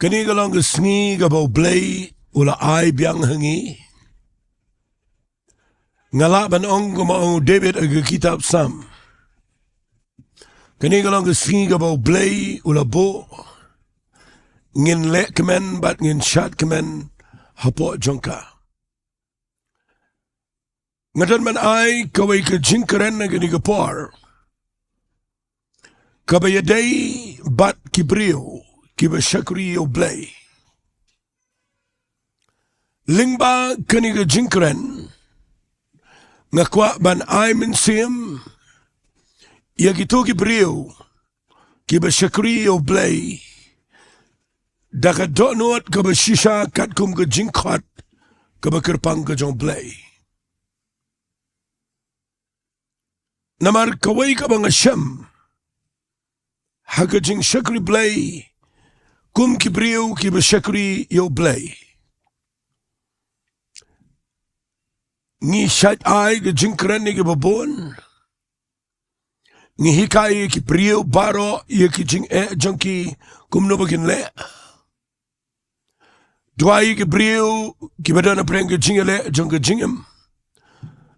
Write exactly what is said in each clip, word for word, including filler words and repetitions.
Kane ka long ka sngi kaba U Blei u la ai biang ha ngi. Nga lah ban ong kumba ong u David ha ka kitab Salm. Kane ka long ka sngi kaba U Blei u la buh. Ngin leh kmen bad ngin shad kmen hapoh jong ka. Nga don ban ai kawei ka jingkren ha kane ka por kaba ïadei bad ki briew kiba shakri ïa U Blei. Lyngba kane ka jingkren, nga kwah ban ai mynsiem ïa kito ki briew kiba shakri ïa U Blei da ka dohnud kaba shisha katkum ka jingkhot kaba kyrpang ka jong U Blei. Namar kawei kaba nga shem ha ka jingshakri Blei kum ki briew kiba shakri ïa U Blei, ngi shait ai ka jingkren ïa kiba bun. Ngi hikai ïa ki briew baroh ïa ki jingeh jong ki kumno ba kin leh. Duwai ïa ki briew kiba don hapdeng ka jingïaleh jong ka jingim.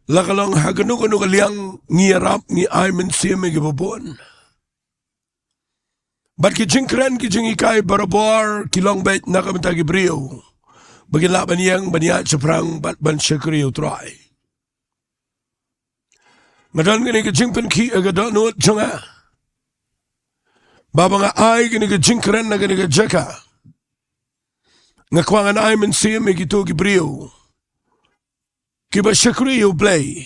La ka long ha kano kano ka liang, ngi ïarap, ngi ai mynsiem ïa kiba bun. Bad ki jingkren, ki jinghikai barabor ki long beit na ka bynta ki briew ba kin lah ban ïeng, ban ïaid shaphrang bad ban shakri ïa U Trai. Nga don kane ka jingpynkhih ha ka dohnud jong nga ba haba nga ai kane ka jingkren na kane ka jaka, nga kwah ngan ai mynsiem ïa kito ki briew kiba shakri ïa U Blei,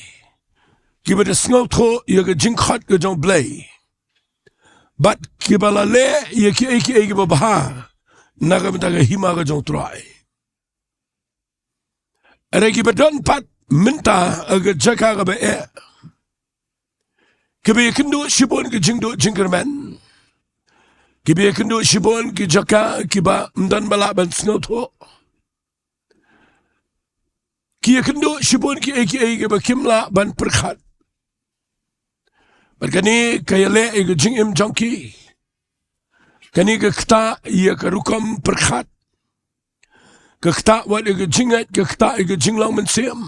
kiba da sngewthuh ïa ka jingkhot ka jong U Blei, bad kiba la leh ïa kiei kiei kiba bha na ka bynta ka hima ka jong U Trai. Hynrei kiba don pat mynta ha ka jaka kaba eh, kiba ïakynduh shibun ki jingduh jingkyrmen, kiba ïakynduh shibun ki jaka kiba ym don ba lah ban sngewthuh, ki ïakynduh shibun kiei kiei kiba kim lah ban pyrkhat. Bad kane ka ïaleh ïa ka jingim jong ki. Kane ka ktah ïa ka rukom pyrkhat, ka ktah wat ïa ka jingngeit, ka ktah ïa ka jinglong mynsiem.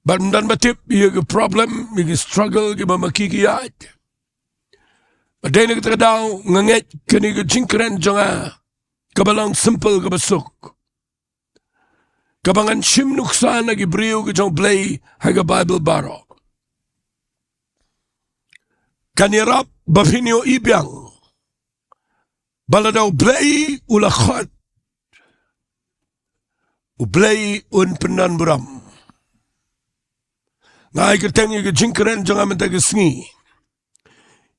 Bad ym don ba tip ïa ka problem, ïa ka struggle kiba ma ki ki ïaid. Bad dei na kata ka daw nga ngeit kane ka jingkren jong nga kaba long simple, kaba suk, kaba ngan shim nuksa na ki briew ki jong U Blei ha ka Baibl baroh, kan ïarap ba phin ïohi biang ba lada U Blei u la khot, U Blei un pyndonburom. Nga ai kyrteng ïa ka jingkren jong nga mynta ka sngi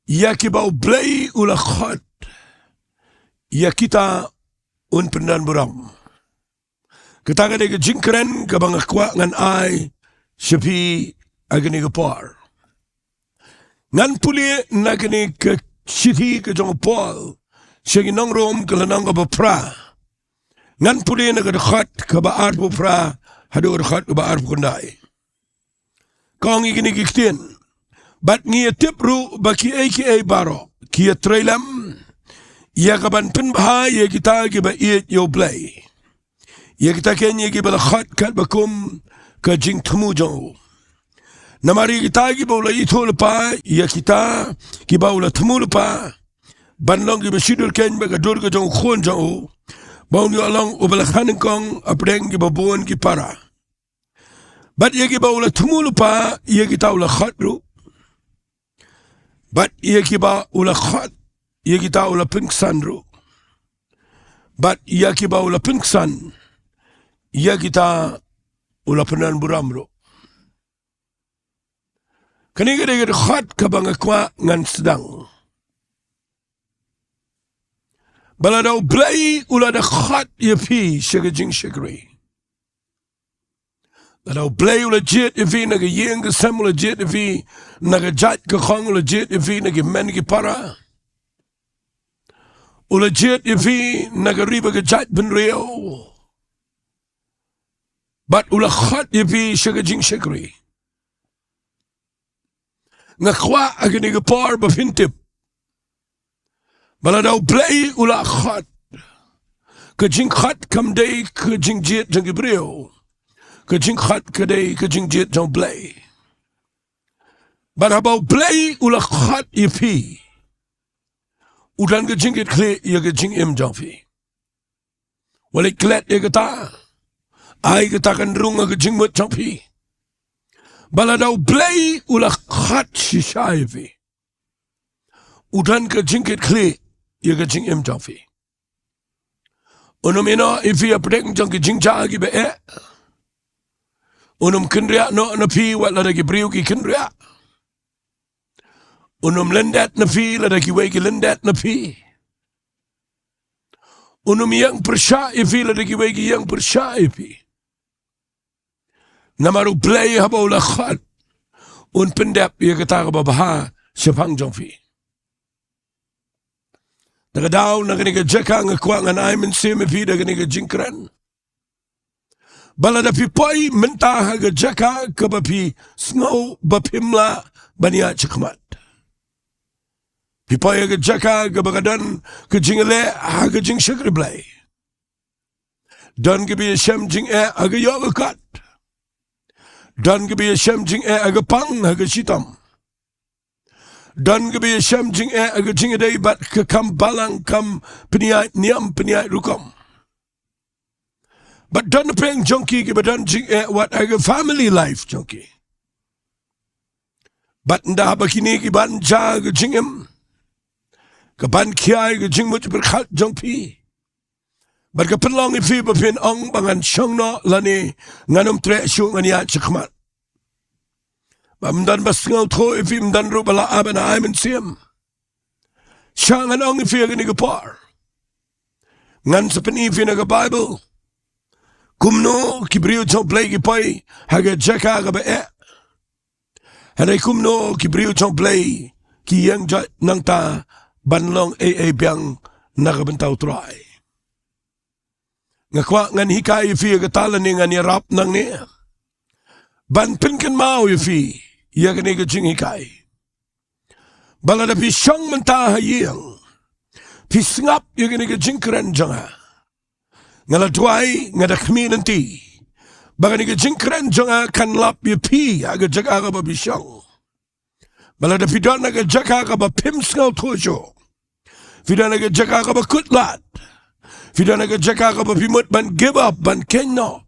ïa kiba U Blei u la khot, ïa kita un pyndonburom. Kata ka dei ka jingkren kaba nga kwah ngan ai sha phi ha kane ka por. Ngan pule na kane ka shithi ka jong u Paul sha ki nong Rom, ka lynnong kaba phra. Ngan pule na ka dkhot kaba arphew phra haduh ka dkhot kaba arphew khyndai. Ka ong ïa kine ki ktien: Bad ngi ïa tip ruh ba kiei kiei baroh ki ïa trei lem ïa ka ban pynbha ïa kita kiba ïeit ïa U Blei, ïa kita kein ïa kiba la khot katba kum ka jingthmu jong u. Namar ïa kita kiba u la ithuh lypa, ïa kita kiba u la thmu lypa ban long kiba shidur kein bad ka dur ka jong u Khun jong u, ba un ïoh long uba la kha nyngkong hapdeng kiba bun ki para. Bad ïa kiba u la thmu lypa, ïa kita u la khot ruh. Bad ïa kiba u la khot, ïa kita u la pynksan ruh. Bad ïa kiba u la pynksan, ïa kita u la pyndonburom ruh. Kane ka dei ka dkhot kaba nga kwah ngan sdang. Ba lada U Blei u la da khot ïa phi sha ka jingshakri, lada U Blei u la jied ïa phi na ka ïing ka sem, u la jied ïa phi na ka jait ka khong, u la jied ïa phi na ki hynmen ki para, u la jied ïa phi na ka ri bad ka jaitbynriew, bad u la khot ïa phi sha ka jingshakri, nga kwah ha kane ka por ba phin tip ba lada U Blei u la khot, Ka jingkhot kam dei ka jingjied jong ki briew. Ka jingkhot ka dei ka jingjied jong U Blei. Bad haba U Blei u la khot ïa phi, u don ka jingkitkhlieh ïa ka jingim jong phi. Wat leit klet ïa kata. Ai kata kan rung ha ka jingmut jong phi. Bad lada U Blei u la khot shisha ïa phi, u don ka jingkitkhlieh ïa ka jingim jong phi. Un ym ïehnoh ïa phi hapdeng jong ki jingjia kiba eh. Un ym kynriah noh na phi wat lada ki briew ki kynriah. Un ym lyndet na phi lada kiwei ki lyndet na phi. Un ym ïeng pyrshah ïa phi lada kiwei ki ïeng pyrshah ïa phi. Namar U Blei haba u la khot, un pyndep ïa kata kaba bha shaphang jong phi. Da ka daw na kane ka jaka nga kwah ngan ai mynsiem ïa phi da kane ka jingkren. Ba lada phi poi mynta ha ka jaka kaba phi sngew ba phim lah ban ïaid shakhmat, phi poi ha ka jaka kaba ka don ka jingleh ha ka jingshakri Blei. Don kiba ïashem jingeh ha ka ïoh ka kot. Don kiba ïashem jingeh ha ka pang ha ka shitom. Don kiba ïashem jingeh ha ka jingïadei bad ka kam balang, kam pynïaid niam pynïaid rukom. Bad don pdeng jong ki kiba don jingeh wat ha ka family life jong ki. Bad ynda haba kine ki ban jia ka jingim, ka ban khia ïa ka jingmut jingpyrkhat jong phi, bad ka pynlong ïa phi ba phin ong ba ngan shong noh lane ngan ym treh shuh, ngan ïaid shakhmat. Ba ym don ba sngewthuh ïa phi, ym don ruh ba lah ban ai mynsiem. Sha ngan ong ïa phi ha kane ka por, ngan sa pyni ïa phi na ka Baibl kumno ki briew jong U Blei ki poi ha ka jaka kaba eh. Hynrei kumno ki briew jong U Blei ki ïeng jot nangta ban long ei ei biang na ka bynta U Trai. Nga kwah ngan hikai ïa phi ïa kata lane ngan ïarap nangne ban pynkynmaw ïa phi ïa kane ka jinghikai. Ba lada phi shong mynta ha ïing, phi sngap ïa kane ka jingkren jong nga, nga la duwai, nga da khmih lynti ba kane ka jingkren jong nga kan lap ïa phi ha ka jaka kaba phi shong. Ba lada phi don ha ka jaka kaba phim sngewthuh shuh, phi don ha ka jaka kaba kut lad, phi don ha ka jaka kaba phi mut ban give up, ban khein noh,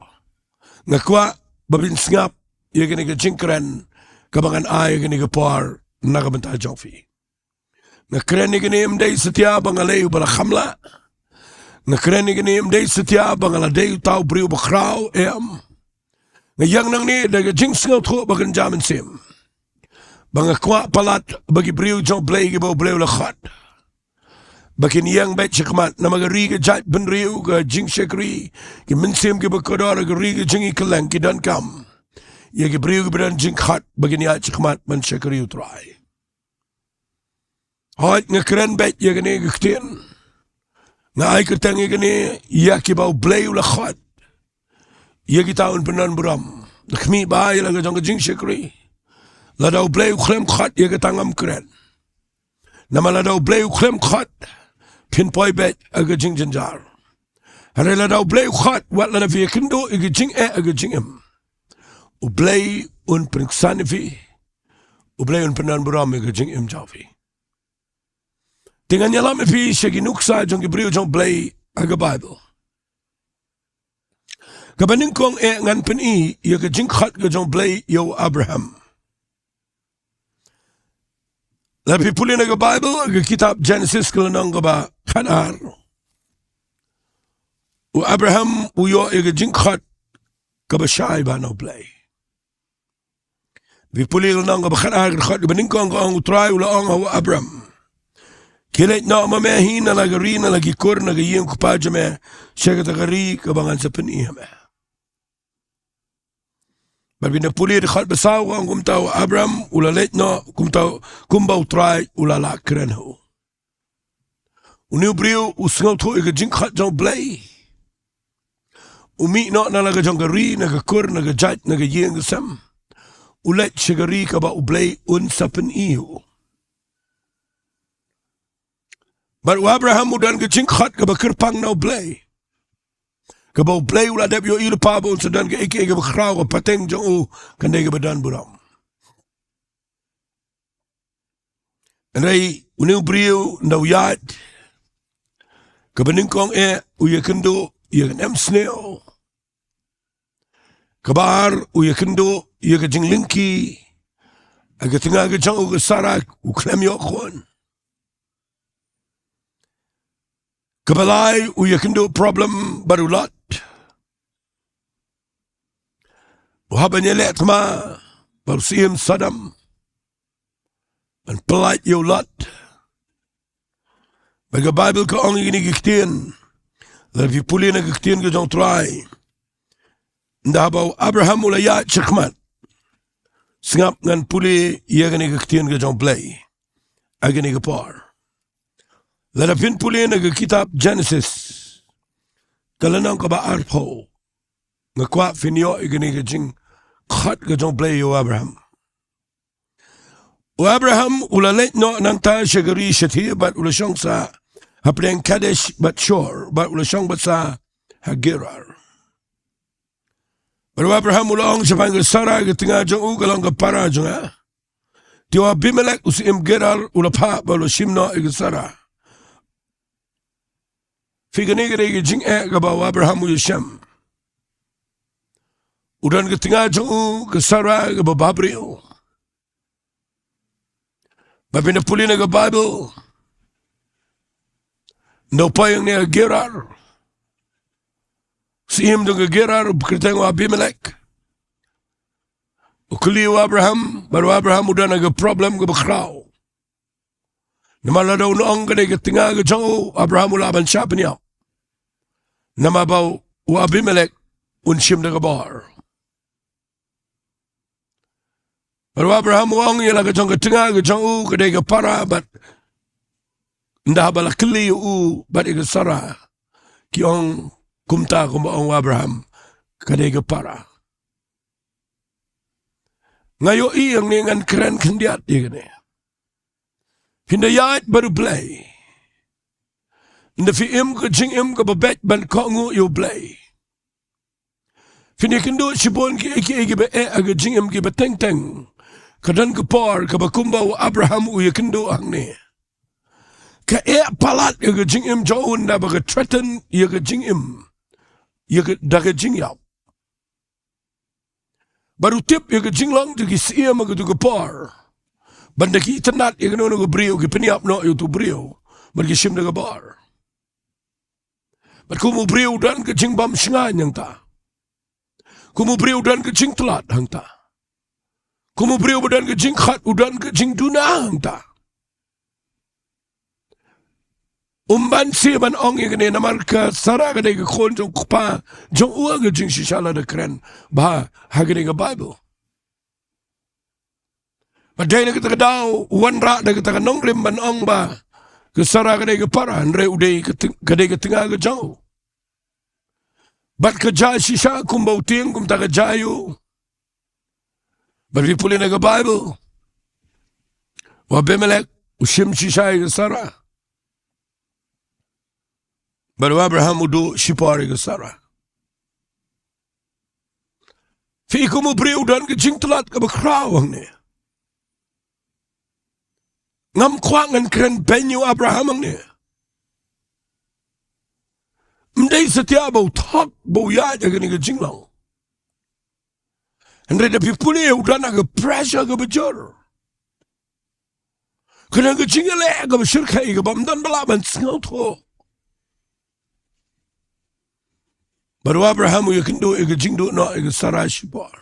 nga kwah ba phin sngap ïa kane ka jingkren kaba ngan ai ha kane ka por na ka bynta jong phi. Nga kren ïa kane ym dei satia ba nga lei uba la kham lah. Nga kren ïa kane ym dei satia ba nga la dei uta u briew bakhraw, em. Nga ïeng nangne da ka jingsngewthuh ba kynja mynsiem, ba nga kwah palat ba ki briew jong U Blei kiba U Blei u la khot, ba kin ïeng beit shakhmat, namar ka ri ka jaitbynriew, ka jingshakri, ki mynsiem kiba kordor ha ka ri ka jong ngi kylleng ki donkam ïa ki briew kiba don jingkhot ba kin ïaid shakhmat ban shakri U Trai. Hooid, nga kren beit ïa kane ka ktien, nga ai kyrteng ïa kane ïa kiba U Blei u la khot, ïa kita un pyndon burom. Da khmih bha ïa la ka jong ka jingshakri. Lada U Blei u khlem khot ïa kata, ngam kren. Namar lada U Blei u khlem khot, phin poi beit ha ka jingjynjar. Hynrei lada U Blei u khot, wat lada phi ïakynduh ïa ka jingeh ha ka jingim, U Blei un pynksan ïa phi. U Blei un pyndon burom ïa ka jingim jong phi. Te ngan ïalam ïa phi sha ki nuksa jong ki briew jong U Blei ha ka Baibl. Kaba nyngkong eh, ngan pyni ïa ka jingkhot ka jong U Blei ïa u Abraham. Lada phi pule na ka Baibl, ka kitab Jenesis ka lynnong kaba khatar, u Abraham u ïoh ïa ka jingkhot kaba shai bha na U Blei. Phi pule lynnong kaba khatar, ka dkhot kaba nyngkong ka ong, U Trai u la ong ha u Abram, khie leit noh ma me hi na la ka ri, na la ki kur, na ka ïing u kpa jong me, sha kata ka ri kaba ngan sa pyni ha me. Bad phin da pule dkhot ba saw ka ong, kumta u Abram u la leit noh kumta, kumba U Trai u la lah kren ha u. Une u briew u sngewthuh ïa ka jingkhot jong U Blei. U mih noh na la ka jong ka ri, na ka kur, na ka jait, na ka ïing ka sem. U leit sha ka ri kaba U Blei un sa pyni ha u. Bad u Abraham u don ka jingkhot kaba kyrpang na U Blei. kaba U Blei u la dep ïohi lypa ba un sa don kaei kaei kaba khraw, ka pateng jong u kan dei kaba don burom. Hynrei une u briew, ynda u ïaid, kaba nyngkong eh u ïakynduh ïa ka nemsniew. Kaba ar u ïakynduh ïa ka jinglyngkhi. Ha ka tnga ka jong u ka Sara u khlem ïoh khun. Kaba lai u ïakynduh problem bad u Lot. U hap ban ïaleh thma bad u syiem Sodom ban pyllait ïa u Lot. Bad ka Baibl ka ong ïa kine ki ktien, lada phi pule na ka ktien ka jong U Trai, ynda haba u Abraham u la ïaid shakhmat, sngap, ngan pule ïa kane ka ktien ka jong U Blei ha kane ka por. Lada phin pule na ka kitab Genesis, ka lynnong kaba arphew, nga kwah phin ïoh ïa kane ka jingkhot ka jong U Blei ïa u Abraham. U Abraham u la leit noh nangta sha ka ri shathie bad u la shong sa hapdeng Kadesh bad Shur, bad u la shong bad sa ha Gerar. Bad u Abraham u la ong shaphang ka Sara, ka tnga jong u ka long ka para jong nga. Te u Abimelek u syiem Gerar u la phah bad u la shim noh ïa ka Sara. Phi, kane ka dei ka jingeh kaba u Abraham u ïashem. U don ka tnga jong u ka Sara kaba bhabriew. Ba phin da pule na ka Baibl, ynda u poi hangne ha Gerar, u syiem jong ka Gerar u kyrteng u Abimelek u kylli u Abraham, bad u Abraham u don ha ka problem kaba khraw. Namar lada un ong ka dei ka tnga ka jong u, u Abraham u lah ban shah pynïap. Namar ba u Abimelek un shim da ka bor. Bad u Abraham u ong ïa la ka jong ka tnga ka jong u ka dei ka para, bad ynda haba la kylli ïa u bad ïa ka Sara, ki ong kumta kumba ong u Abraham, ka dei ka para. Nga ïohi hangne, ngan kren khyndiat ïa kane. Phin da ïaid bad U Blei, ynda phi im ka jingim kaba beit ban kohnguh ïa U Blei, phin ïakynduh shibun kiei kiei kiba eh ha ka jingim kiba teng teng. Ka don ka por kaba kumba u Abraham u ïakynduh hangne, ka eh palat ïa ka jingim jong u, naba ka threaten ïa ka jingim ïa ka, da ka jingïap. Bad u tip ïa ka jinglong jong ki syiem ha katu ka por, ban da ki itynnad ïa kano kano ka briew, ki pynïap noh ïa utu u briew, bad ki shim da ka bor. Bad kum u briew u don ka jingbymshngaiñ hangta. Kum u briew u don ka jingtlot hangta. Kum u briew ba don ka jingkhot, u don ka jingduna hangta. Um ban siew ban ong ïa kane, namar ka Sara ka dei ka khun jong u kpa jong u ha ka jingshisha, lada kren bha ha kane ka Baibl. Bad dei na kata ka daw u wanrah da kata ka nongrim ban ong ba ka Sara ka dei ka para, hynrei u dei ka tng-, ka dei ka tnga ka jong u. Bad ka jia shisha kumba u tieng, kumta ka jia ïa u. Bad phi pule na ka Baibl, u Abimelek u shim shisha ïa ka Sara. Bad u Abraham u duh shipor ïa ka Sara. Phi, kum u briew u don ka jingtlot kaba khraw hangne. Ngam kwah ngan kren beiñ ïa u Abraham hangne. Ym dei satia ba u thok ba u ïaid ha kane ka jinglong. Hynrei da phi pule, u don ha ka pressure kaba jur. Ka don ka jingïaleh kaba shyrkhei kaba ym don ba lah ban sngewthuh. Bad u Abraham u ïakynduh ïa ka jingduh noh ïa ka Sara shipor.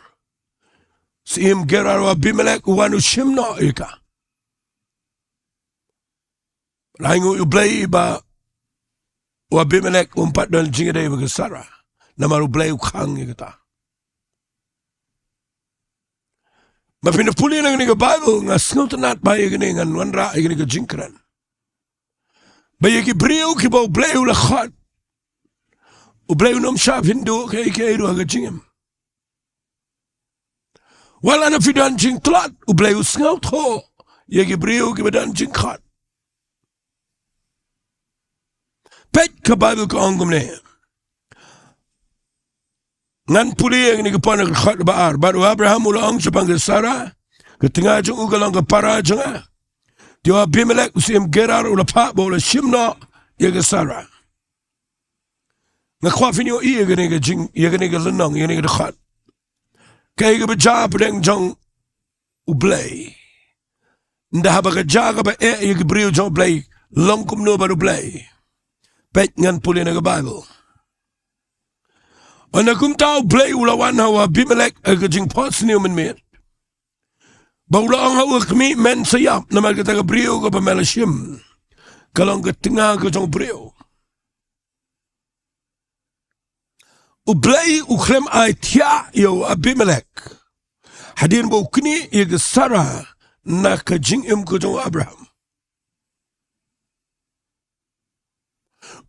Syiem Gerar, u Abimelek u wan u shim noh ïa ka. Bad ainguh ïa U Blei ba u Abimelek um pat don jingïadei bad ka Sara, namar U Blei u khang ïa kata. Ba phin da pule na kane ka Baibl, nga sngewtynnad bha ïa kane, ngan wanrah ïa kane ka jingkren, ba ïa ki briew kiba U Blei u la khot, U Blei un ym shah pynduh kaei kaei ruh ha ka jingim. Wat lada phi don jingtlot, U Blei u sngewthuh ïa ki briew kiba don jingkhot. Peit, ka Baibl ka ong kumne: Ngan pule ïa kane ka por na ka dkhot ba ar. Bad u Abraham u la ong shaphang ka Sara, ka tnga jong u ka long ka para jong nga. Te u Abimelek u syiem Gerar u la phah ba u la shim noh ïa ka Sara. Nga kwah phin ïohi ïa kane ka jing, ïa kane ka lynnong, ïa kane ka dkhot. Kaei kaba jia hapdeng jong U Blei. Ynda haba ka jia kaba eh ïa ki briew jong U Blei, long kumno bad U Blei? Peit, ngan pule na ka Baibl. Ynda kumta U Blei u la wan ha u Abimelek ha ka jingphohsniew mynmiet, ba u la ong ha u, khmih, men sa ïap, namar kata ka briew kaba me la shim ka long ka tnga ka jong u briew. U Blei u khlem ai thiah ïa u Abimelek hadien ba u knieh ïa ka Sara na ka jingim ka jong u Abraham.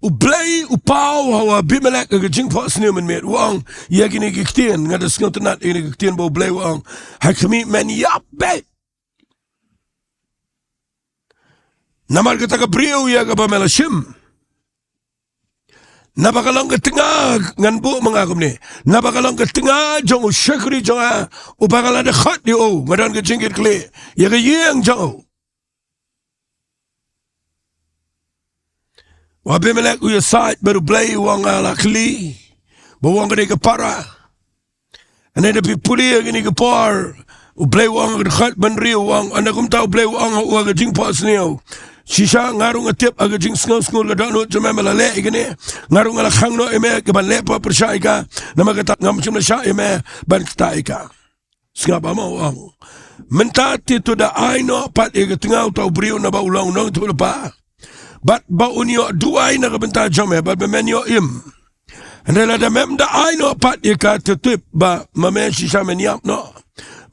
U Blei u paw ha u Abimelek ha ka jingphohsniew mynmiet, u ong ïa kine ki ktien, nga da sngewtynnat ïa kine ki ktien ba U Blei u ong, ha khmih, men ïap beit. Namar kata ka briew ïa kaba me la shim, naba ka long ka tnga, ngan buh ma nga kumne, naba ka long ka tnga jong u shakri jong nga uba nga la dkhot ïa u, nga don ka jingkitkhlieh ïa ka ïing jong u. U Abimelek u ïasaid bad U Blei, u ong, nga la kylli ba u ong ka dei ka para. Hynrei da phi pule ïa kane ka por, U Blei u ong ha ka dkhot ba hynriew, u ong, ynda kumta U Blei u ong ha u ha ka jingphohsniew, shisha nga ruh nga tip ha ka jingsngewsngur ka dohnud jong me ba la leh ïa kane, nga ruh nga la khang noh ïa me ban leh pop pyrshah ïa ka, namar kata ngam shym la shah ïa me ban ktah ïa ka. Sngap, ma u ong, mynta te to da ai noh pat ïa ka tnga uta u briew naba u long u nongïathuhlypa, bad ba un ïoh duwai na ka bynta jong me bad ba men ïoh im. Hynrei lada mem da ai noh pat ïa ka, to tip ba ma me shisha men ïap noh,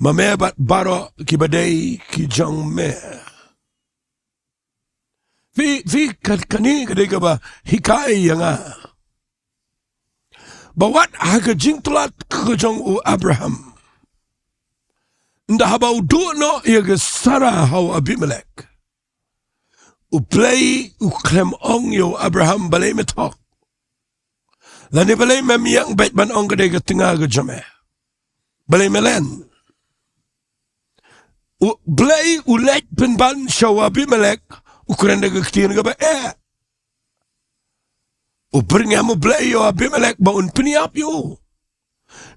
ma me bad baroh kiba dei ki jong me. Phi, phi, ka, kane ka dei kaba hikai ïa nga ba wat ha ka jingtlot ka jong u Abraham, ynda haba u duh noh ïa ka Sara ha u Abimelek, U Blei u khlem ong ïa u Abraham, balei me thok? Lane balei mem ïeng beit ban ong ka dei ka tnga ka jong me? Balei me len? U Blei u leit pynban sha u Abimelek, u kren da ka ktien kaba eh. U byrngem U Blei ïa u Abimelek ba un pynïap ïa u,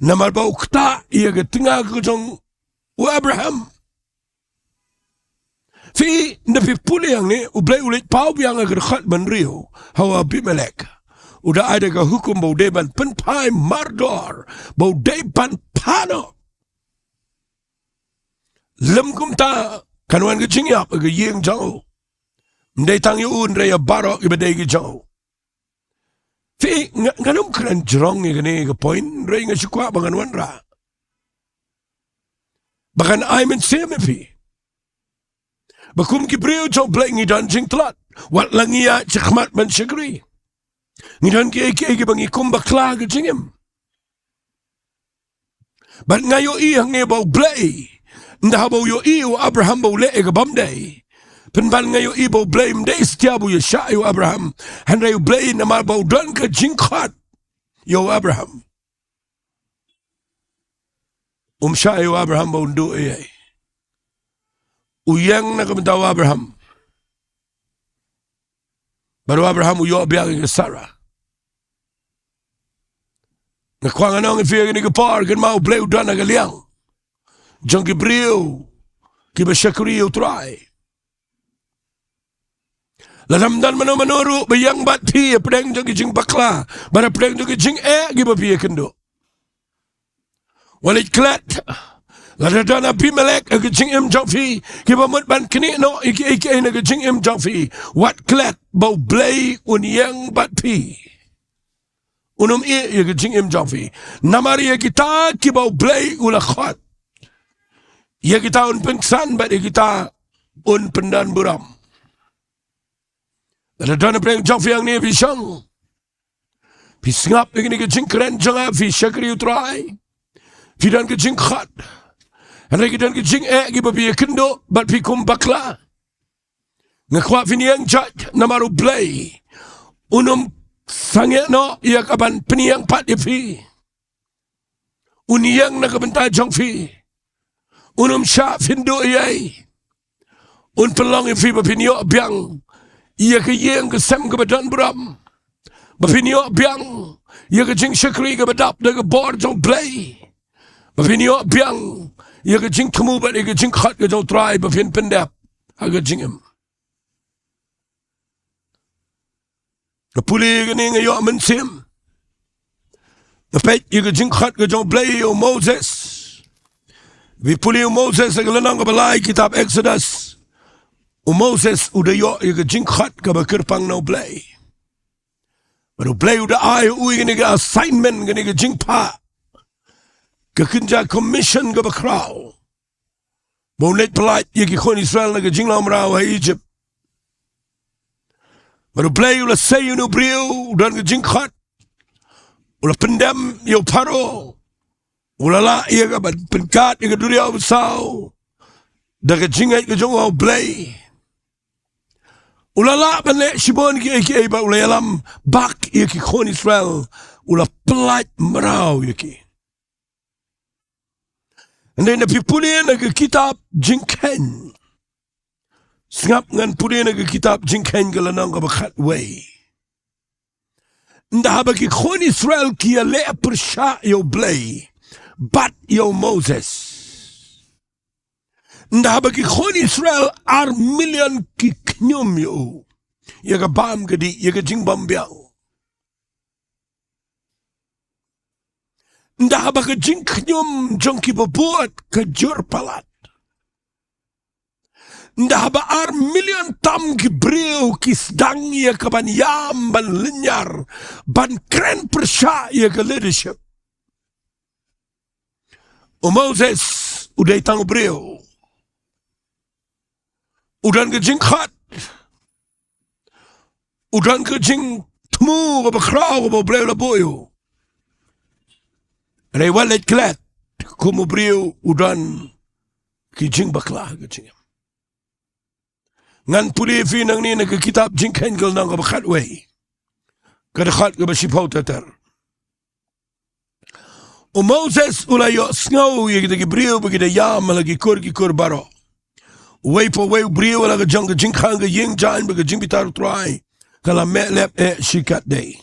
namar ba u ktah ïa ka tnga ka jong u Abraham. Phi, ynda phi pule ïa ngi, U Blei u leit paw biang ha ka dkhot ba hynriew ha u Abimelek. U da ai da ka hukum ba u dei ban pynphai mardor, ba u dei ban phah noh. Lym kumta kan wan ka jingïap ha ka ïing jong u. Ym dei tang ïa u, hynrei ïa baroh kiba dei ki jong u. Phi, nga, ngan ym kren jrong ïa kane ka point, hynrei nga shu kwah ba ngan wanrah, ba kan ai mynsiem ïa phi, ba kum ki briew jong U Blei ngi don jingtlot. Wat la ngi ïaid shakhmat ban shakri, ngi don kiei kiei kiba ngi kum bakla ha ka jingim. Bad nga ïohi hangne ba U Blei, ynda haba u ïohi ïa u Abraham ba u leh ïa ka bym dei, pynban nga ïohi ba U Blei ym dei satia ba u ïashah ïa u Abraham. Hynrei U Blei, namar ba u don ka jingkhot ïa u Abraham, um shah ïa u Abraham ba un duh ei ei. U ïeng na ka bynta u Abraham. Bad u Abraham u ïoh biang ïa ka Sara. Nga kwah ngan ong ïa phi ha kane ka por, kynmaw, U Blei u don ha ka liang jong ki briew kiba shakri ïa U Trai. Lada ym don mano mano ruh ba ïeng bad phi hapdeng jong ki jingbakla bad hapdeng jong ki jingeh kiba phi ïakynduh, wat leit klet. Lada don Abimelek ha ka jingim jong phi kiba mut ban knieh noh ïa kiei kiei na ka jingim jong phi, wat klet ba U Blei un ïeng bad phi. Un ym ïeh ïa ka jingim jong phi. Namar ïa kita kiba U Blei u la khot, ïa kita un pynksan bad ïa kita un pyndonburom. Lada don hapdeng jong phi hangne, phi shong, phi sngap ïa kane ka jingkren jong nga, phi shakri U Trai, phi don ka jingkhot, hynrei ki don ki jingeh kiba phi ïakynduh bad phi kum bakla, nga kwah phin ïeng jait, namar U Blei un ym sangeh noh ïa kaban pynïeng pat ïa phi. Un ïeng na ka bynta jong phi. Un ym shah phin duh ïa i. Un pynlong ïa phi ba phin ïoh biang ïa ka ïing ka sem kaba don burom. Ba phin ïoh biang ïa ka jingshakri kaba dap da ka bor jong Blei. Ba phin ïoh biang ïa ka jingthmu bad ïa ka jingkhot ka jong U Trai ba phin pyndep ha ka jingim. Nga pule kane nga ïoh mynsiem. Nga peit ïa ka jingkhot ka jong U Blei ïa u Moses. Phi pule ïa u Moses ha ka lynnong kaba lai kitab Exodus. U Moses u da ïoh ïa ka jingkhot kaba kyrpang na U Blei. Bad U Blei u da ai ïa u ïa kane ka assignment, kane ka jingphah. Ka kynja commission kaba khraw. Ba un leit pyllait ïa ki khun Israel na ka jinglong mraw ha Egypt. Bad U Blei u la sei ïa une u briew u don ka jingkhot. U la pyndem ïa u Pharaoh. U la lah ïa ka ban pynkad ïa ka duriaw basaw da ka jingngeit ka jong u ha U Blei. U la lah ban leh shibun kiei kiei bad u la ïalam bak ïa ki khun Israel. U la pyllait mraw ïa ki. Hynrei lada phi pule na ka kitab Jingkheiñ, sngap, ngan pule na ka kitab Jingkheiñ ka lynnong kaba khatwei. Ynda haba ki khun Israel ki ïaleh pyrshah ïa U Blei bad ïa u Moses. Ynda haba ki khun Israel ar million ki khñium ïa u, ïa ka bam ka dih, ïa ka jingbymbiang. Ynda haba ka jingkhñium jong ki babud ka jur palat. Ynda haba ar million tam ki briew ki sdang ïa ka ban ïam, ban lynñiar, ban kren pyrshah ïa ka leadership. U Moses u dei tang u briew. U don ka jingkhot. U don ka jingthmu kaba khraw kaba U Blei u la buh ïa u. Hynrei wat leit klet, kum u briew u don ki jingbakla ha ka jingim. Ngan pule ïa phi nangne na ka kitab Jingkheiñ ka lynnong kaba khatwei, ka dkhot kaba shiphew ter ter. U Moses u la ïohsngew ïa kita ki briew ba ki da ïam ha la ki kur ki kur baroh. Uwei pa uwei u briew ha la ka jong ka jingkhang ka ïing jaiñ bad ka jingbitar U Trai ka la meh lep eh shikatdei.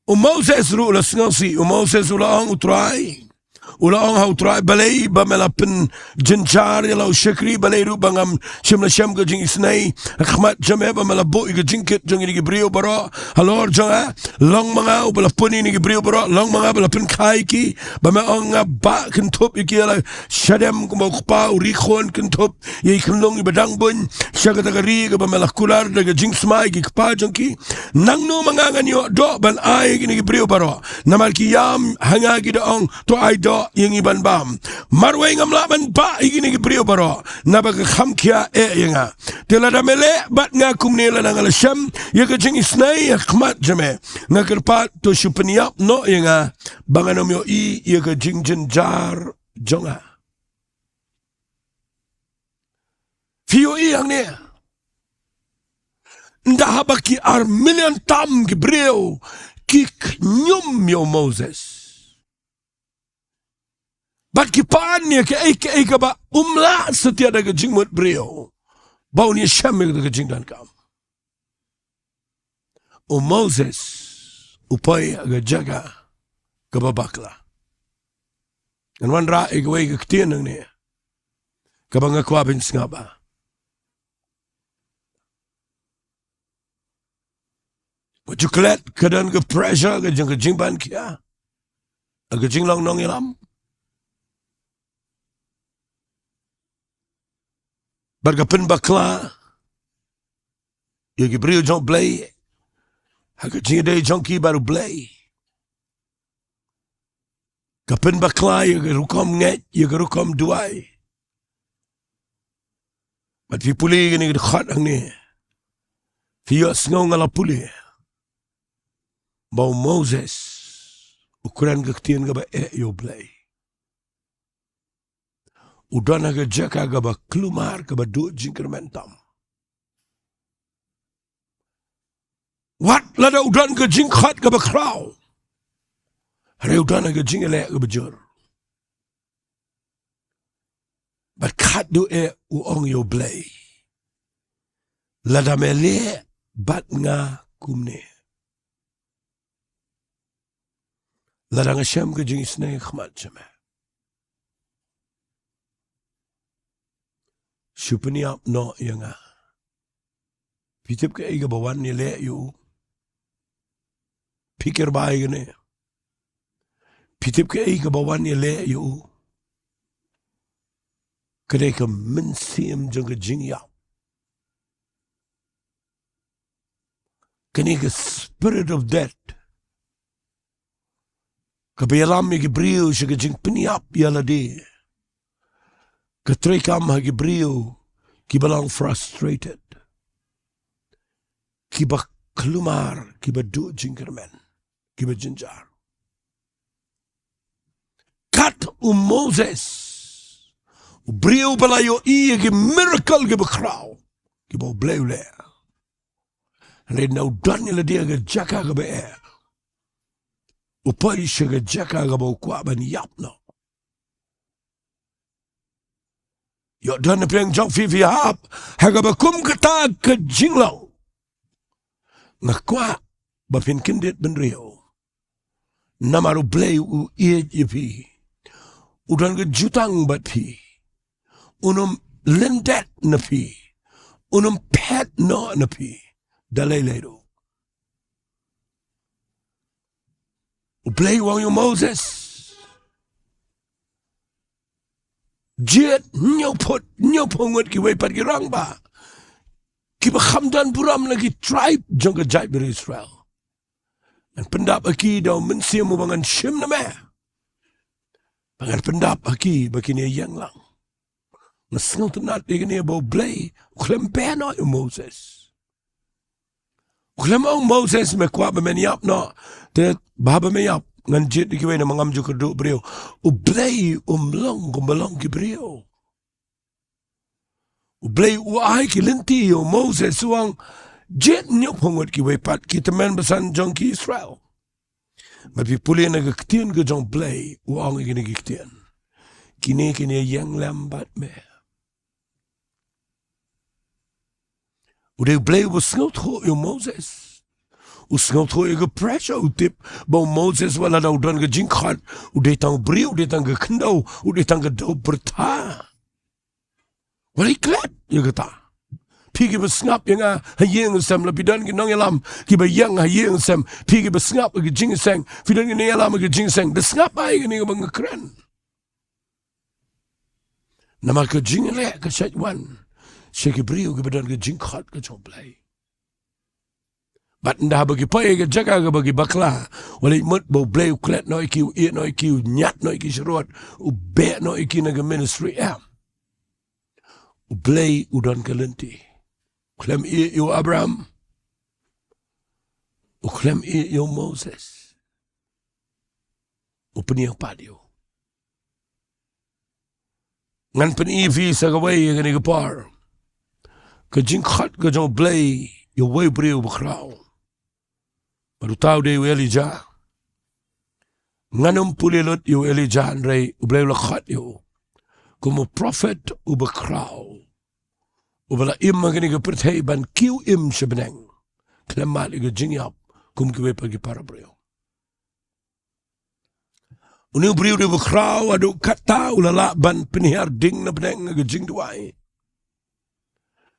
U Moses ruh u la sngewsih, u Moses u la ong, U Trai, u la ong ha U Trai, balei ba me la pynjynjar ïa la u shakri, balei ruh ba ngam shym la shem ka jingisynei ha khmat jong me, ba me la buh ïa ka jingkit jong kine ki briew baroh halor jong nga? Long ma nga uba la pun ïa kine ki briew baroh, long ma nga ba la pynkha ïa ki, ba me ong nga bah kynthup ïa ki ha la shadem kumba u kpa u ri khun kynthup ïa i khunlung iba dang buiñ sha kata ka ri kaba me la kular da ka jingsma ïa ki kpa jong ki. Nangno ma nga ngan ïoh doh ban ai ïa kine ki briew baroh? Namar ki ïam ha nga, ki da ong, to ai doh ïa ngi ban bam. Marwei ngam lah ban bah ïa kine ki briew baroh, naba ka kham khia eh ïa nga. Te lada me leh bad nga kumne, lada nga la shem ïa ka jingisynei ha khmat jong me, nga kyrpad to shu pynïap noh ïa nga ba ngan ym ïohi ïa ka jingjynjar jong nga. Phi ïohi hangne, ynda haba ki ar million tam ki briew ki khñium ïa u Moses bad ki pan ïa kaei kaei kaba um lah satia da ka jingmut briew ba un ïashem ïa ka jingdonkam. U Moses u poi ha ka jaka kaba bakla. Ngan wanrah ïa kawei ka ktien nangne kaba nga kwah ban sngap ba wat ju klet ka don ka pressure ka jong ka jingban khia, ka jinglong nongïalam, bad ka pynbakla ïa ki briew jong U Blei ha ka jingïadei jong ki bad U Blei. Ka pynbakla ïa ka rukom ngeit, ïa ka rukom duwai. Bad phi pule ïa kane ka dkhot hangne, phi ïohsngew, nga la pule ba u Moses u kren ka ktien kaba eh ïa U Blei. U don ha ka jaka kaba kulmar, kaba duh jingkyrmen tam. Wat lada u don ka jingkhot kaba khraw, hynrei u don ha ka jingïaleh kaba jur. Bad khadduh eh u ong ïa U Blei, lada me leh bad nga kumne, lada nga shem ka jingisynei ha khmat jong me, shu pynïap noh ïa nga. Phi tip kaei kaba wan ïaleh ïa u? Phi kyrpad ïa kane. Phi tip kaei kaba wan ïaleh ïa u? Ka dei ka mynsiem jong ka jingïap. Kane ka spirit of death kaba ïalam ïa ki briew sha ka jingpynïap ïa lade, ka treikam ha ki briew kiba long frustrated, kiba khlumar, kiba duh jingkyrmen, kiba jynjar. Kat u Moses, u briew ba la ïohi ïa ki miracle kiba khraw kiba U Blei u leh. Hynrei na u don ïa lade ha ka jaka kaba eh, u poi sha ka jaka kaba u kwah ban ïap noh. Ïoh don na pdeng jong phi, phi hap ha kaba kum kata ka jinglong. Nga kwah ba phin kyndit bynriew. Namar U Blei u ïeit ïa phi. U don ka jutang bad phi. Un ym lyndet na phi. Un ym phet noh na phi da lei lei ruh. U Blei u ong ïa u Moses, jied hynñiew phut, hynñiew phew ngut kiwei pat ki rangbah kiba kham don burom na ki tribe jong ka jaitbynriew Israel. Ngan pyndap ha ki da u Mynsiem uba ngan shim na me. Ba ngan pyndap ha ki ba kin ïeng lang. Nga sngewtynnat ïa kane ba U Blei u khlem ban ong ïa u Moses. U khlem ong, Moses, me kwah ba men ïap noh? Te ba haba me ïap ngan jied ïa kiwei, namar ngam ju kyrduh briew. U Blei um long kumba long ki briew. U Blei u ai ki lynti ïa u Moses, u ong, jied hynñiew phew ngut kiwei pat ki tymmen basan jong ki Israel. Bad phi pule na ka ktien ka jong U Blei, u ong ïa kine ki ktien, kine kin ïeng lem bad me. U dei U Blei uba sngewthuh ïa u Moses. U sngewthuh ïa ka pressure, u tip ba u Moses wat lada u don ka jingkhot, u dei tang u briew, u dei tang ka khyndew, u dei tang ka dewbyrtha. Wat leit klet ïa kata. Phi kiba sngap ïa nga ha ïing ha sem, la phi don ki nongïalam kiba ïeng ha ïing ha sem, phi kiba sngap ha ka jingïaseng, phi don ki nongïalam ha ka jingïaseng, da sngap bha ïa kane kaba nga kren. Namar ka jingleh ka shait wan sha ki briew kiba don ka jingkhot ka jong U Blei. Bad ynda haba ki poi ha ka jaka kaba ki bakla, wat leit mut ba U Blei u klet noh ïa ki, u ïeh noh ïa ki, u ñiad noh ïa ki sharud, u beh noh ïa ki na ka ministry, em. U Blei u don ka lynti. U khlem ïeh ïa u Abraham. U khlem ïeh ïa u Moses. U pynïeng pat ïa u. Ngan pyni ïa phi sa kawei ha kane ka por ka jingkhot ka jong U Blei ïa uwei u briew bakhraw. Bad uta u dei u Elijah. Ngan ym pule lut ïa u Elijah, hynrei U Blei u la khot ïa u kum u prophet uba khraw, uba la im ha kane ka pyrthei ban kiew im sha bneng khlem mad ïa ka jingïap kum kiwei pat ki para briew. Une u briew u dei uba khraw, haduh katta u la lah ban pynhiar ding na bneng ha ka jingduwai.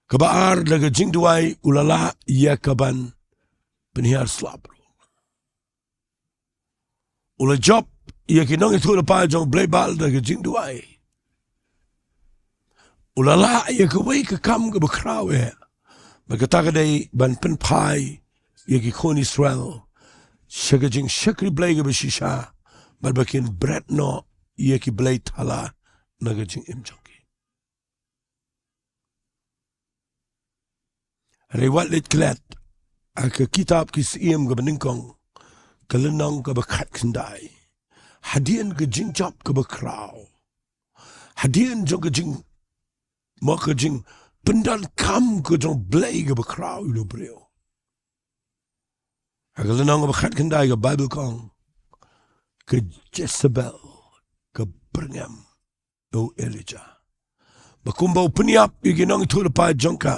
Kaba ar, da ka jingduwai u la lah ïa ka ban pynhiar slap ruh. U la jop ïa ki nongïathuhlypa jong u blei Baal da ka jingduwai. U la lah ïa kawei ka kam kaba khraw eh. Bad kata ka dei ban pynphai ïa ki khun Israel sha ka jingshakri Blei kaba shisha, bad ba kin bret noh ïa ki blei thala na ka jingim jong ki. Hynrei wat leit klet ha ka kitab Ki Syiem kaba nyngkong, ka lynnong kaba khatkhyndai. Hadien ka jingjop kaba khraw, hadien jong ka jing, mo, ka jingpyndonkam ka jong u Blei kaba khraw ïa u briew, ha ka lynnong kaba khatkhyndai ka Baibl ka ong, ka Jezebel ka byrngem ïa u Elijah. Ba kumba u pynïap ïa ki nongïathuhlypa jong ka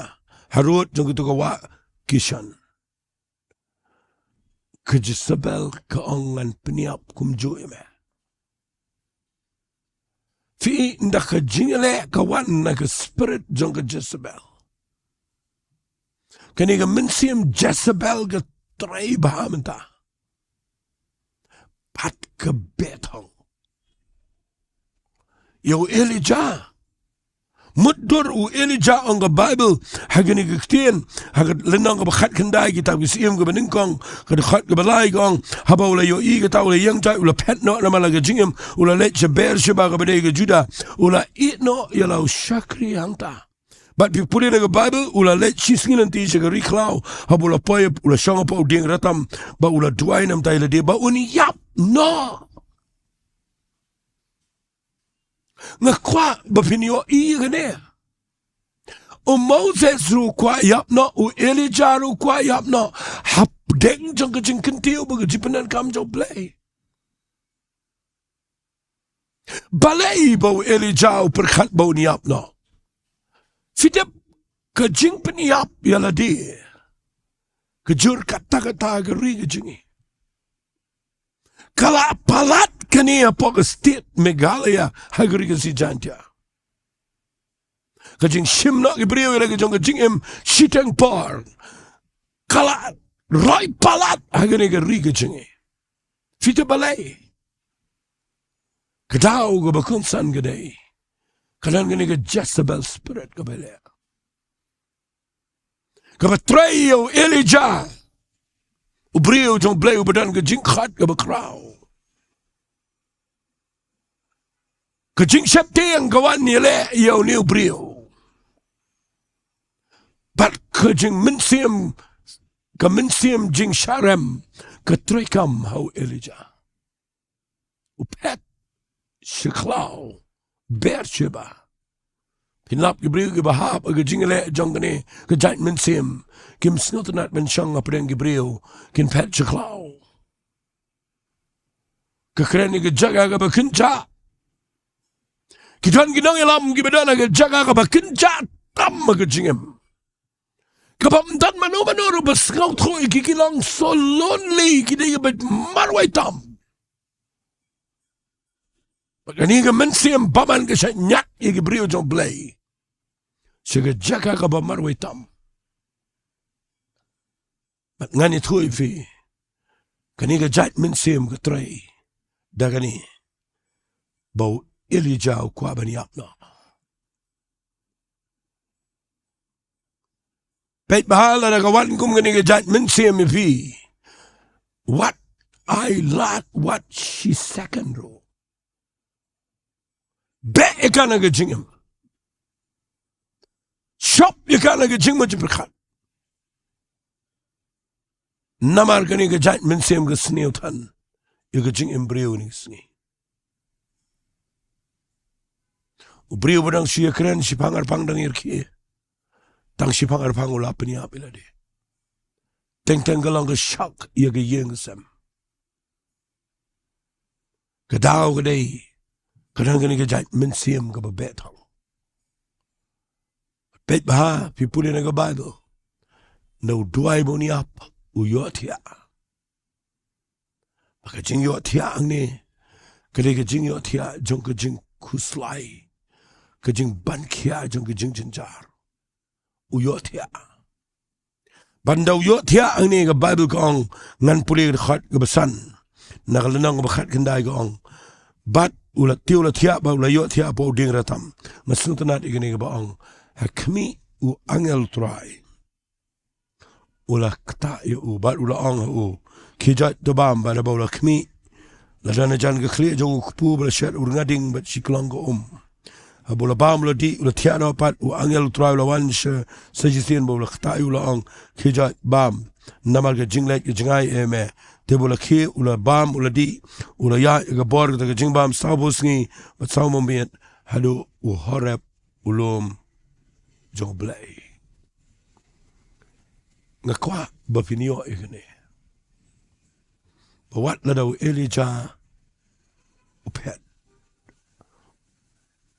harud jong kito ka wah Kishon, ka Jezebel ka ong, ngan pynïap kumjuh ïa me. Phi i, ynda ka jingïaleh ka wan na ka spirit jong ka Jezebel, kane ka mynsiem Jezebel ka trei bha mynta. Pat ka beh thong ïa u Elijah. Mutdur u Elijah, ong ka Baibl ha kane ka ktien, ha ka lynnong kaba khatkhyndai kitab ki Syiem kaba nyngkong, ka dkhot kaba lai ka ong, haba u la ïohi kata u la ïeng jait, u la phet noh namar la ka jingim, u la leit sha Beersheba kaba dei ka Judah, u la ïeh noh ïa la u shakri hangta. Bad phi pule na ka Baibl, u la leit shisngi lynti sha ka ri khlaw, haba u la poi u la shong hapoh u dieng ratam, bad u la duwai namar ïa lade ba un ïap noh. Nga kwah ba phin ïohi ïa kane. U Moses ruh u kwah ïap noh, u Elijah ruh u kwah ïap noh, hapdeng jong ka jingkyntiew bad ka jingpyndonkam jong U Blei. Balei ba u Elijah u pyrkhat ba un ïap noh? Phi tip, ka jingpynïap ïa lade ka jur katta katta ha ka ri ka jong ngi. Ka la palat kane hapoh ka state Meghalaya ha ka ri ka Jaintia. Ka jingshim noh ki briew ïa la ka jong ka jingim shiteng por ka la roi palat ha kane ka ri ka jong ngi. Phi tip balei? Ka daw kaba kongsan ka dei, ka don kane ka Jezebel spirit kaba leh, kaba trei ïa u Elijah, u briew jong U Blei uba don ka jingkhot kaba khraw. Ka jingsheptieng ka wan ïaleh ïa une u briew. Bad ka jingmynsiem, ka mynsiem jingsharem ka treikam ha u Elijah. U phet sha khlaw Beersheba. Phin lap ki briew kiba hap ha ka jingïaleh jong kane ka jait mynsiem, kim sngewtynnad ban shong hapdeng ki briew, kin phet sha khlaw. Ka kren ïa ka jaka kaba kynjah. Ki don ki nongïalam kiba don ha ka jaka kaba kynjah tam ha ka jingim, kaba ym don mano mano ruh ba sngewthuh ïa ki, ki long so lonely, ki dei kiba marwei tam. Bad kane ka mynsiem bymman ka shah ñiad ïa ki briew jong U Blei sha ka jaka kaba marwei tam. Bad ngan ïathuh ïa phi, kane ka jait mynsiem ka trei da kane, ba u Elijah u kwah ban ïap noh. Peit bha, lada ka wan kum kane ka jait mynsiem ïa phi, wat ai lad, wat shi second ruh, beh ïa ka na ka jingim. Shop ïa ka na ka jingmut jingpyrkhat. Namar kane ka jait mynsiem ka sniew than ïa ka jingim briew kine ki sngi. U briew ba dang shu ïakren shiphang arphang dang ïarkhie, tang shiphang arphang u la pynïap ïa lade. Teng teng ka long ka shock ïa ka ïing ka sem. Ka daw ka dei, ka don kane ka jait mynsiem kaba beh thong. Peit bha, phi pule na ka Baibl, na u duwai ba un ïap, u ïohthiah. Ba ka jingïohthiah hangne ka dei ka jingïohthiah jong ka jingkhuslai, ka jingban khia jong ka jingjynjar. U ïohthiah. Bad ynda u ïohthiah hangne, ka Baibl ka ong, ngan pule ka dkhot kaba san na ka lynnong kaba khatkhyndai, ka ong, bad u la, te u la thiah bad u la ïohthiah hapoh u dieng ratam. Nga sngewtynnad ïa kane kaba ong, ha khmih u angel u Trai u la ktah ïa u bad u la ong ha u, khie joit to bam. Bad haba u la khmih, la don hajan ka khlieh jong u kpu ba la shet u rnga ding bad shi klong ka um. Haba u la bam u la dih, u la thiah noh pat, u angel u Trai u la wan sha, sha shisien bad u la ktah ïa u, u la ong, khie joit bam, namar ka jingleit ka jngai eh me. Te ba u la khie, u la bam, u la dih, u la ïaid ïa ka bor kata ka jingbam sawphew sngi bad sawphew miet, haduh u Horeb, u lum jong U Blei. Nga kwah ba phin ïoh ïa kane, ba wat lada u Elijah u phet,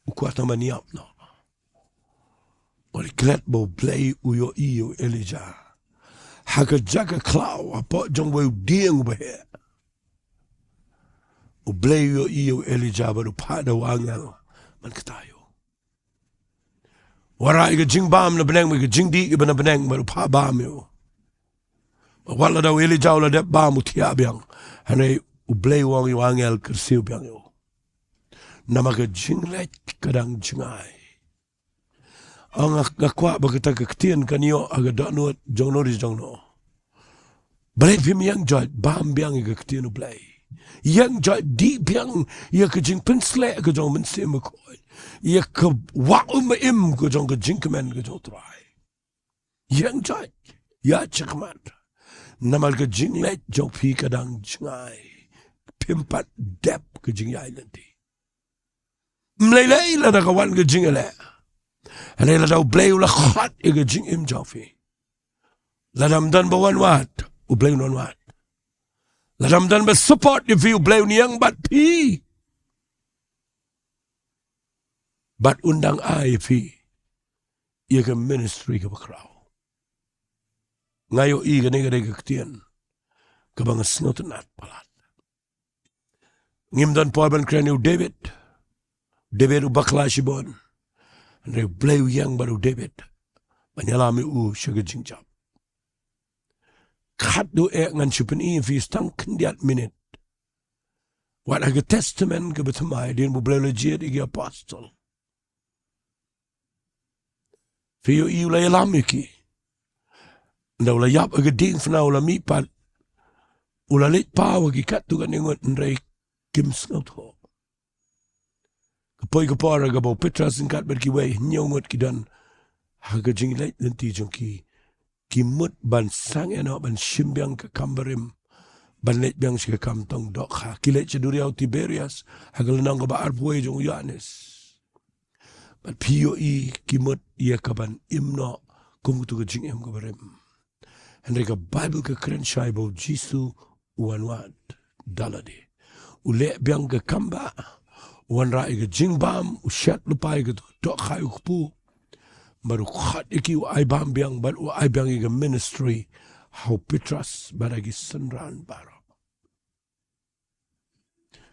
u kwah tang ban ïap noh, Wat klet ba U Blei u ïohi ïa u Elijah ha ka jaka khlaw hapoh jong uwei u dieng uba heh. U Blei u ïohi ïa u Elijah bad u phah da u angel ban kata ïa u. Wat rah ïa ka jingbam na bneng bad ka jingdih kaba na bneng bad u phah bam ïa u. Bad wat la da u Elijah u la dep bam u thiah biang. Hynrei U Blei u ong ïa u angel kyrsiew biang ïa u. Namar ka jingleit ka dang jngai. Ong nga kwah ba kata ka ktien kan ïoh ha ka dohnud jong no re jong no. Balei phim ïeng joit bam biang ïa ka ktien U Blei. Ïeng joit dih biang ïa ka jingpynsleh ka jong u Mynsiem Bakhuid. Ïa ka wah um ba im ka jong ka jingkmen ka jong U Trai. Ïeng joit, ïaid shakhmat. Namar ka jingleit jong phi ka dang jngai. Phim pat dep ka jingïaid lynti. Ym lei lei lada ka wan ka jingïaleh. Hynrei lada U Blei u la khot ïa ka jingim jong phi. Lada ym don ba wan wad, U Blei un wan wad. Lada ym don ba support ïa phi, U Blei un ïeng bad phi. Bad un dang ai ïa phi ïa ka ministry kaba khraw. Nga ïohi kane ka dei ka ktien kaba nga sngewtynnat palat. Ngim don por ban kren ïa u David. David u bakla shibun. Hynrei U Blei u ïeng bad u David ban ïalam ïa u sha ka jingjop. Katto eh ngan shu pyni ïa phi tang khyndiat minit. Wat ha ka Testament kaba thymmai, hadien ba U Blei u la jied ïa ki apostol. Phi ïohi u la ïalam ïa ki. Ynda u la ïap ha ka diengphna u la mihpat. U la leit paw ha ki katto katne ngut hynrei kim sngewthuh. Ka poi ka por ha kaba u Petros ryngkat bad kiwei hynñiew ngut ki don ha ka jingleit lynti jong ki. Ki mut ban sangeh noh ban shim biang ka kam barim. Ban leit biang sha ka kam tong dohkha. Ki leit sha duriaw Tiberias ha ka lynnong kaba arphew wei jong u Ïoannis. Bad phi ïohi ki mut ïa ka ban im noh kum katu ka jingim kaba rim. Hynrei ka Baibl ka kren shai ba U Jisu u wan wad da lade. U leh biang ka kam ba, u wanrah ïa ka jingbam, u shet lypa ïa ka dohkha ïa u kpu. Bad u khot ïa ki, u ai bam biang, bad u ai biang ïa ka ministry ha u Petros bad ha ki synran baroh.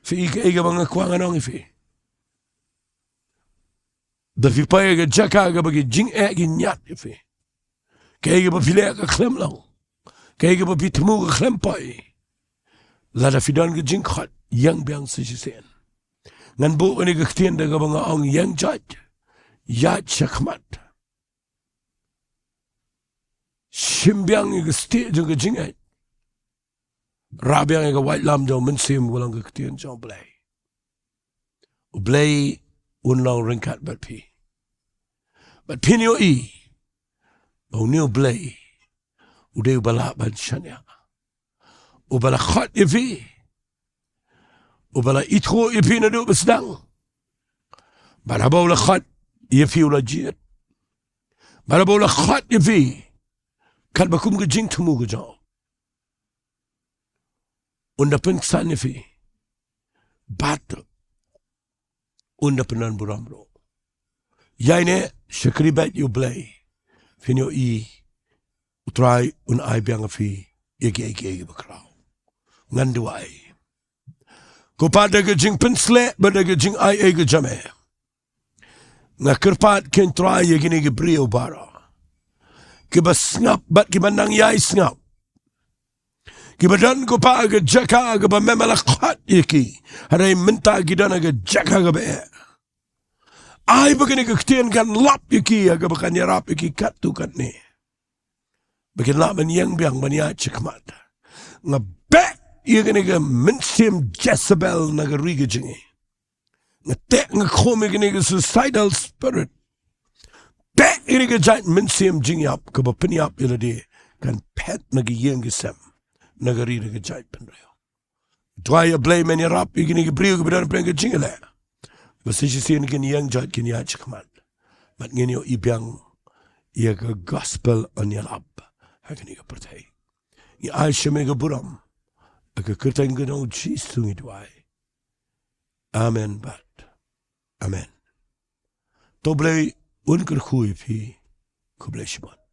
Phi i kaei kaba nga kwah ngan ong ïa phi. Da phi poi ha ka jaka kaba ki jingeh ki ñiad ïa phi. Kaei kaba phi leh ka khlem long. Kaei kaba phi thmu ka khlem poi. Lada phi don ka jingkhot, ïeng biang sa shisien. Ngan buh kane ka ktien da kaba nga ong ïeng joit. Ïaid shakhmat. Shim biang ïa ka stieh jong ka jingngeit. Rah biang ïa ka waitlam jong u Mynsiem, ka long ka ktien jong U Blei. U Blei un long ryngkat bad phi. Bad phin ïohi ba une U Blei u dei uba lah ban shaniah. Uba la khot ïa phi. Uba la ithuh ïa phi naduh ba sdang. Bad haba u la khot ïa phi u la jied. Bad haba u la khot ïa phi. Katba kum ka jingthmu ka jong u. Un da pynksan ïa phi. Bad un da pynlong burom ruh. Ïaineh shakri bad ïa U Blei. Phin ïohi U Trai un ai biang ïa phi ïa kiei kiei kiba khraw. Ngan duwai. Ko Pa, da ka jingpynsleh bad da ka jingai ei ka jong me, nga kyrpad, ko Trai, ïa kine ki briew baroh kiba sngap bad kiba nang ïai sngap. Kiba don, ko Pa, ha ka jaka kaba me me la khot ïa ki. Hynrei mynta ki don ha ka jaka kaba eh. Ai ba kane ka ktien kan lap ïa ki, ha kaba kan ïarap ïa ki katto katne. Ba kin lah ban ïeng biang ban ïaid shakhmat. Nga beh ïa kane ka mynsiem Jezebel na ka ri ka jong ngi. Nga teh nga khum ïa kane ka suicidal spirit. Teh ïa kane ka jait mynsiem jingïap kaba pynïap ïa lade kan phet na ki ïing ki sem na ka ri na ka jaitbynriew. Duwai, A Blei, men ïarap ïa kine ki briew kiba don pyrshah ka jingïaleh. Ba sa shisien kin ïeng joit, kin ïaid shakhmat. Bad ngin ïohi biang ïa ka gospel yn ïalap ha kane ka pyrthei. Ngi ai sha me ka burom. Ha ka kyrteng ka jong U Jisu ngi duwai. Amen bad amen. To U Blei un kyrkhu ïa phi. Khublei shibun.